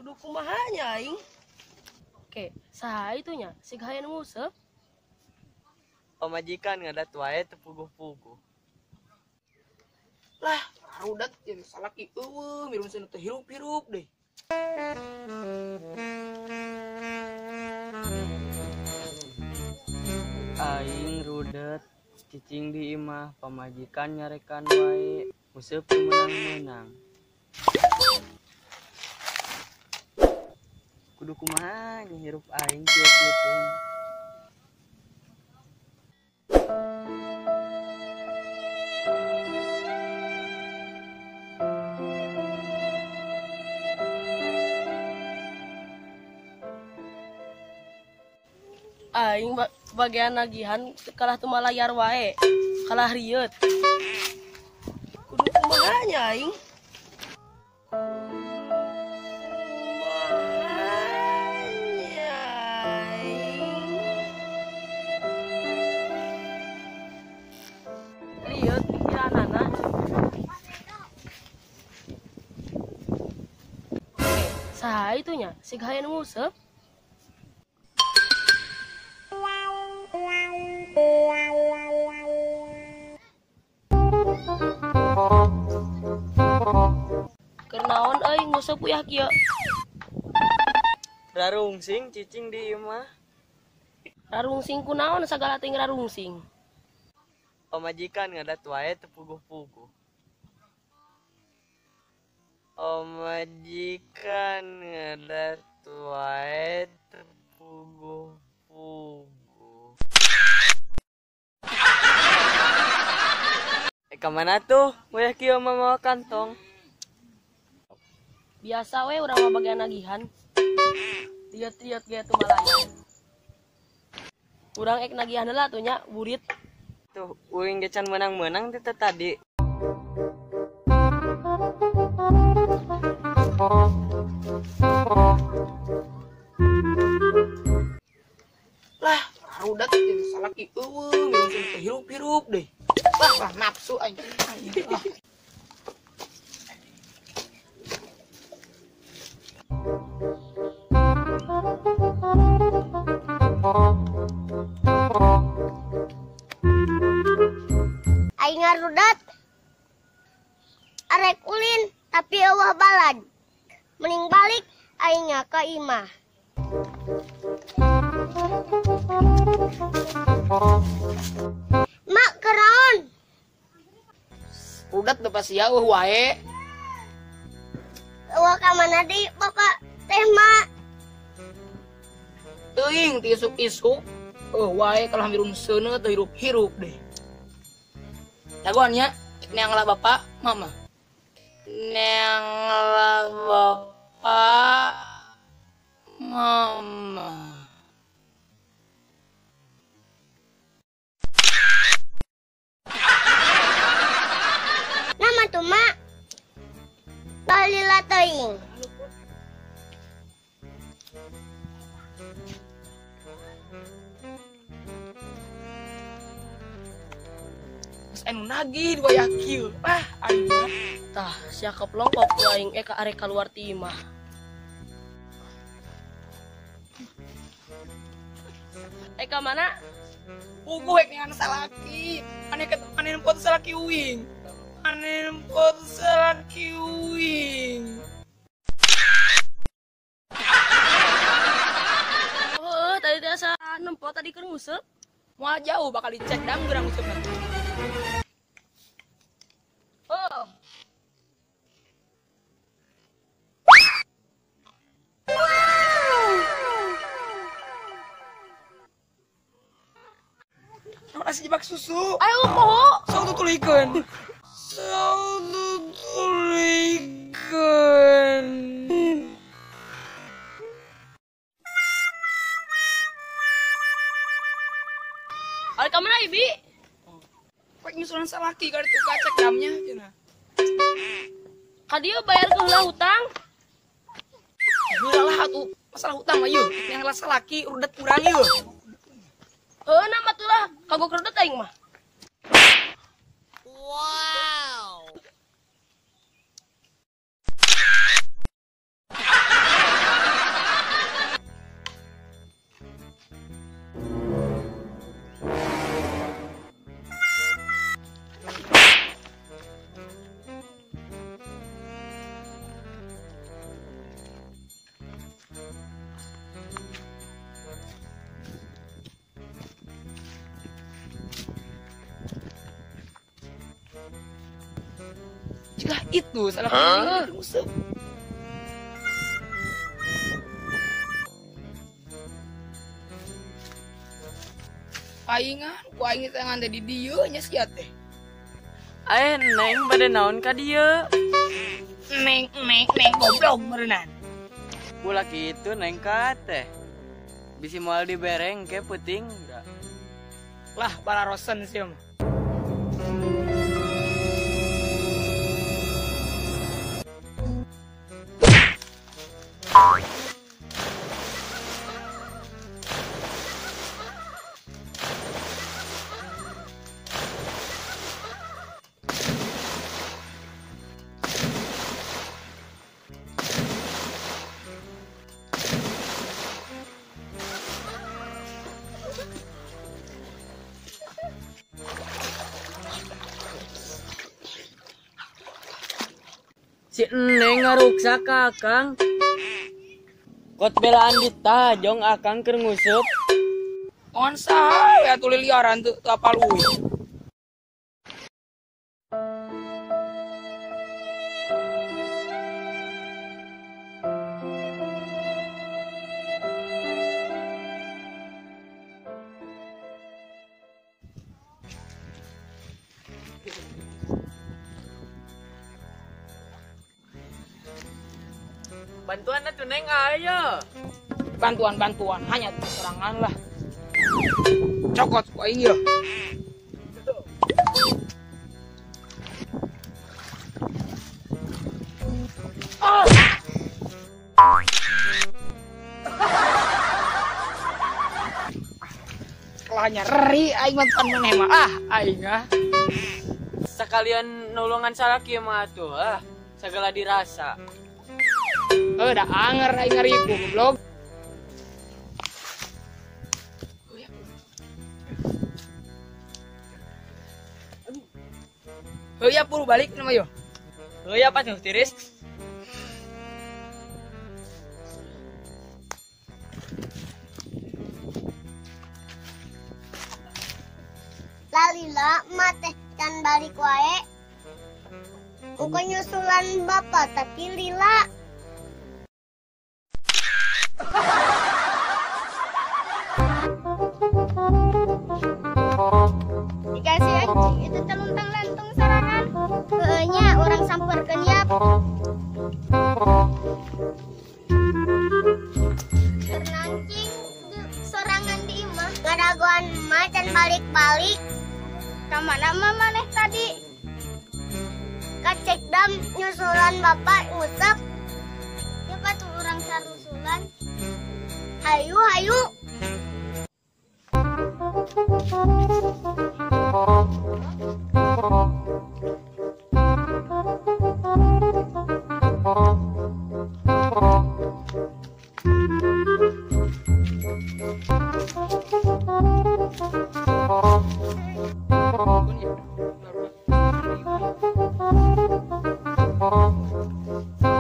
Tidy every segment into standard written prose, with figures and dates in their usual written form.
Kudu kumaha nya aing? Oke, saha itu nya? Sig hayang nguseup. Pamajikan ngadat wae teu puguh-puguh. Lah, rudat jeung salaki eueuh mirum seuneu teh hirup-hirup deh. Aing rudet cicing di imah pamajikan nyarekan wae nguseup teu meunang-meunang. Kudu kumaha nya hirup aing kieu-kieu teuing. Aing bagian nagihan kalah teu malayar wae, kalah rieut. Kudu kumaha nya aing? Rieut pikiranana. Saha itu nya? Sig hayang nguseup. Keur naon euy nguseup uyah kieu? Rarungsing cicing di imah. Rarungsing kunaon sagala teuing rarungsing? Pamajikan ngadat wae teu puguh-puguh. Pamajikan ngadat wae teu puguh-puguh. Ka mana tuh? Uyah kieu mah mawa kantong. Biasa we urang mah bagian nagihan. Liat-liat ge teu malayar. Urang ek nagihan heula atuh nya burit. Tuh, uing ge can meunang-meunang teh tadi. Lah, rudat jeung salaki eueuh mirum seuneu teh hirup-hirup deh. Lah, lah nafsu aing. Aing ngarudat arek ulin tapi eueuh balad. Mending balik aing ka imah. Mak keraon. Rudat teu pasti eueuh wae. Eueuh ka mana deui bapak teh mak? Teuing ti isuk-isuk eueuh wae kalah mirun seuneu teu hirup-hirup deh. Jagoan nya, neang lah bapak, mama. Neang lah bapak, mama. Nama tuh mak, balila teuing. Anu nagih dua yakieu. Ah, aing. Tah, sia keplong kok aing ka arek kaluar ti imah. Ka mana? Puguh ek neangan salaki. Ane ane nempot salaki uing. Ane nempot salaki uing. Heuh, tadi teh asa nempot tadi keur nguseup. Moal jauh bakal dicek dam geurang nguseupna. Oh. Naon asa jebak susu? Ayo poho. Sok tutulikeun. Sok tutulikeun. Arek ka mana Ibi? Kok nyusulan salaki ka ditu kacek damnya cenah. Ka dieu bayar ke heula hutang. Heula lah atuh masalah hutang mah yeuh. Yang lah salaki rudet urang yeuh. Heuh nama tuh lah kagok rudet aing mah. Wow. Itu salah huh? Nguseup. Paingan, ku aing teh ngan teh di dieu nya sia teh. Ae neng bade naon ka dieu? Neng neng neng goblok meureunnan. Ulah kitu neng ka teh. Bisi moal dibereng ke peuting da. Lah balarosen sih mah. Si Neng ngaruksak ka Akang. Kot belaan ditajong Akang keur nguseup. On saha we atuh liliaran teu apal euy. Bantuan atuh Neng ayo. Bantuan-bantuan hanya serangan lah. Cokot ku aing yeuh. Ah! Kalah nyeri aing mah tan maneh mah. Ah, aing ah. Sekalian nolongan salaki mah atuh ah. Segala dirasa. Udah anger aing ngaripu goblok. Heuh ya puru balik nama yo. Heuh ya patuh tiris. Lalila mah teh can balik wae. Engko nyusulan bapak tapi lila. Dikasih anjing itu teluntang-lantung sorangan. Heueuh orang samperkeun yap. Ternancing sorangan di imah. Gadagoan mah can balik-balik. Kamana mah maneh tadi? Kacek dam nyusulan bapak ngusep. Ya patuh urang sarusulan. Hayu hayu.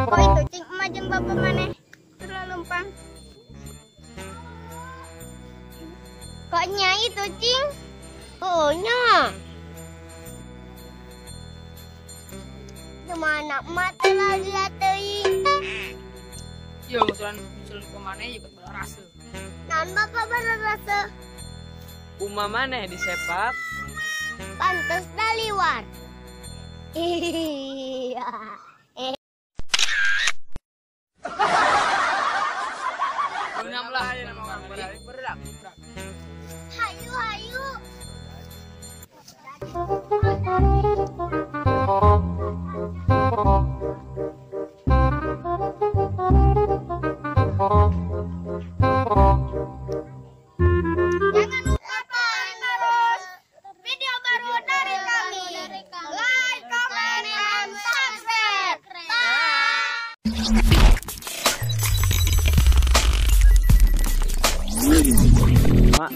Kok itu cing emak jeung bapak maneh terlalu lumpang. Kok nyai itu cing? Oh nya. Kemana emak telah teuing? Yo usulan usulan ke maneh juga berarasa. Naon bapak berarasa? Kuma maneh disepak? Pantes daliwar. Iya. Enam lah berak. Hayu hayu. Jangan lupa terus video baru dari kami. Like, comment, and subscribe. Bye. Mak.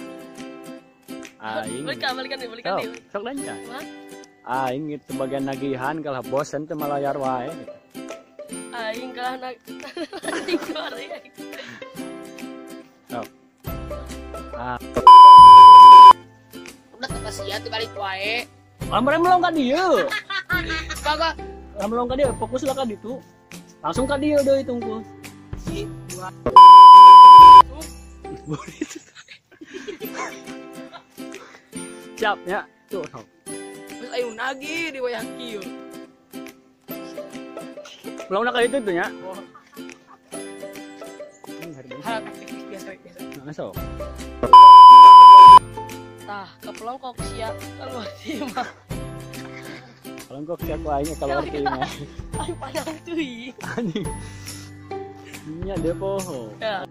Aing. Balikan balikan deui. Sok lanjut. Aing itu bagian nagihan kalah bosen teu malayar wae. Aing kalah nag aing. Sok. Ah. Udah teu sia teu balik wae. Lambar melong ka dieu. Kagak. Melong ka dieu, fokus lah ka ditu. Langsung ka dieu deui tungkul. Siap ya. Tuh. Terus ayo nagih di wayang kieu. Melong ka ditu tuh nya. Harap biasa biasa. Nah, sok. Tah, kepelongkok sia keluar ti mah. Pelongkok sia ku aing keluar ti mah. Aing panjang teuing. Anjing. Nya dia poho. Ya.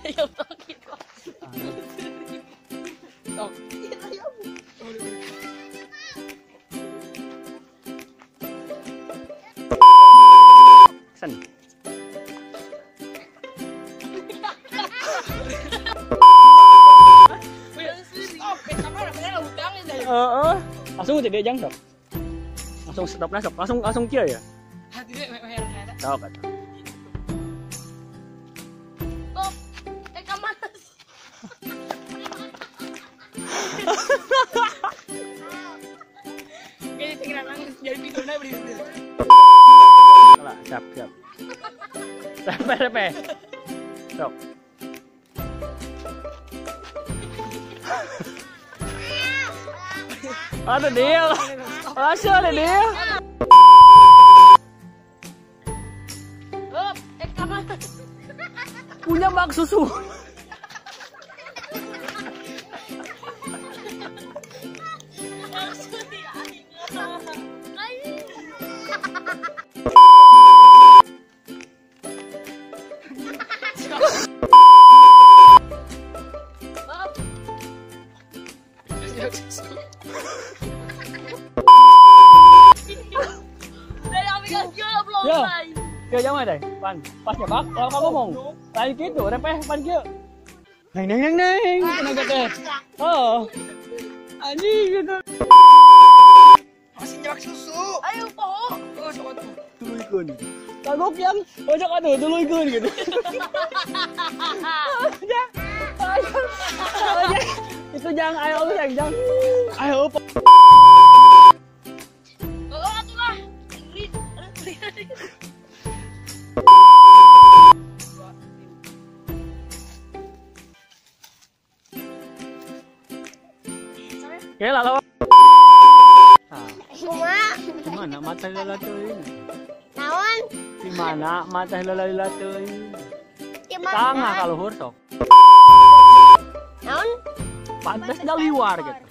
Ya tok gitu. Tok. Sen. Heeh. Langsung jadi jang sok. Langsung stop sok. Langsung langsung kieu ya. Hati deh Sok atuh. Stop. Ka mana? Kayaknya tinggal nangis jadi videonya beli. Lah, siap, siap. Repe, repe. Sok. Ada dia. Langsung ada dia. Punya bak susu. Ya, ya jangan deh, pan, pas nyepak, kalau kamu ngomong, lain gitu, repeh, pan gitu, neng neng neng neng, tenaga teh, oh, anjing gitu. Masih nyepak susu. Ayo poho, oh sok atuh. Tuluykeun. Kagok yang, ojek atuh tuluykeun gitu. Ya, ayo, itu jangan, ayo yang jangan, ayo. Oke lah lawan. Gimana mata heula teuing? Naon? Di mana mata heula teuing? Di mana? Tangah ka luhur sok. Naon? Pantes da liwar gitu.